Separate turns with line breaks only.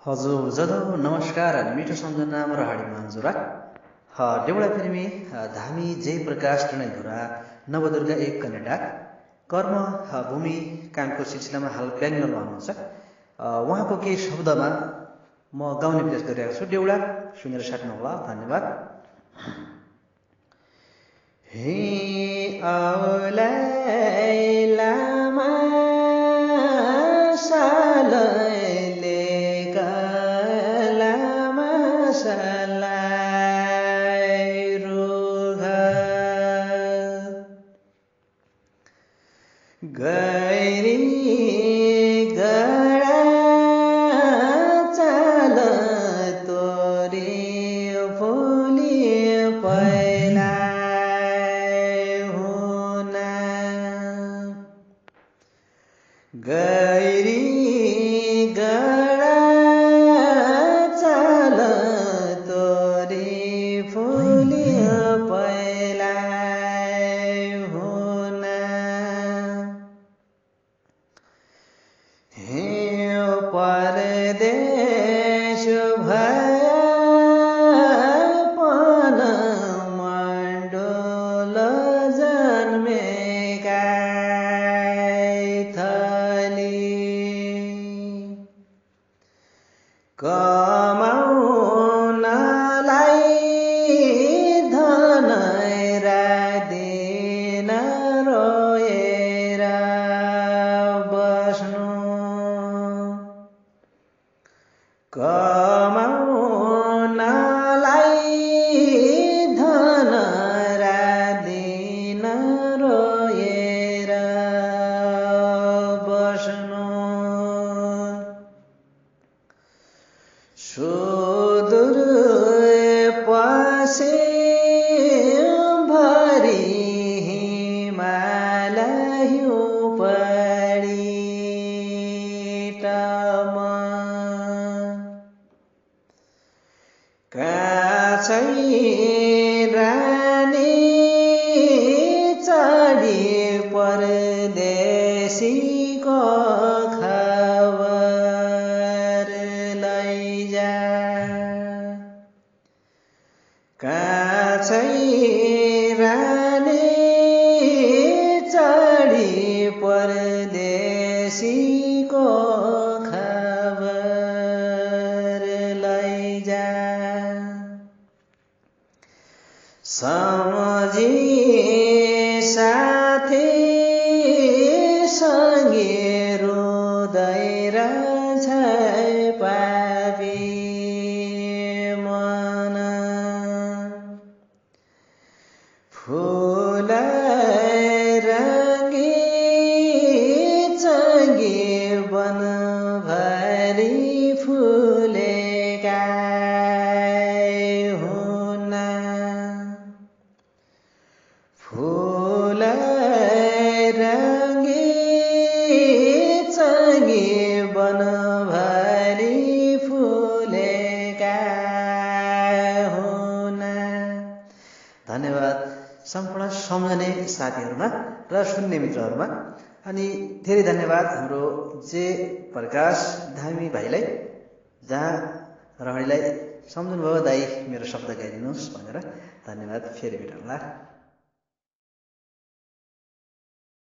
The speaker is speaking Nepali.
हजुर जदो नमस्कार मिठो सम्झनाम रहडी मान्जुरा डेउडा फिल्मी धामी जयप्रकाश डणैधुरा नवदुर्गा एक कन्याडा कर्म भूमि कामको सिलसिलामा हाल बेङ्गलोरमा हुनुहुन्छ। उहाँको केही शब्दमा म गाउने प्रयास गरिरहेको छु। डेउडा सुनेर साट्नुहोला, धन्यवाद। हे औलै लामा सालैले गलामा सलाई रुघ गैरी गडा चाल तोरी फुली पैला गैरी गडा चाल तोरी फुली पैला हुन हे परदेश भया पन मण्डोल जन्मेका कमाउनलाई धन दिन रोएर बस्नु कमाउनलाई धन दिन रोएर बस्नु सुदूर पश्चिम भरि हिमालय पडी काछै रानी चढी परदेशीको खबर लैजा काछै रानी चढी परदेशीको खबर लैजा समझी साथी सँगे रुँदै रहेछ पापी मन फुल रङ्गी चङ्गी वनभरि फुलेका हुन फुल रङ्गी चङ्गी वनभरि फुलेका हुन। धन्यवाद सम्पूर्ण सम्झने साथीहरूमा र सुन्ने मित्रहरूमा। अनि धेरै धन्यवाद हाम्रो जे प्रकाश धामी भाइलाई, जहाँ रहडीलाई सम्झनुभयो दाइ मेरो शब्द गाइदिनुहोस् भनेर। धन्यवाद, फेरि भेटौँला।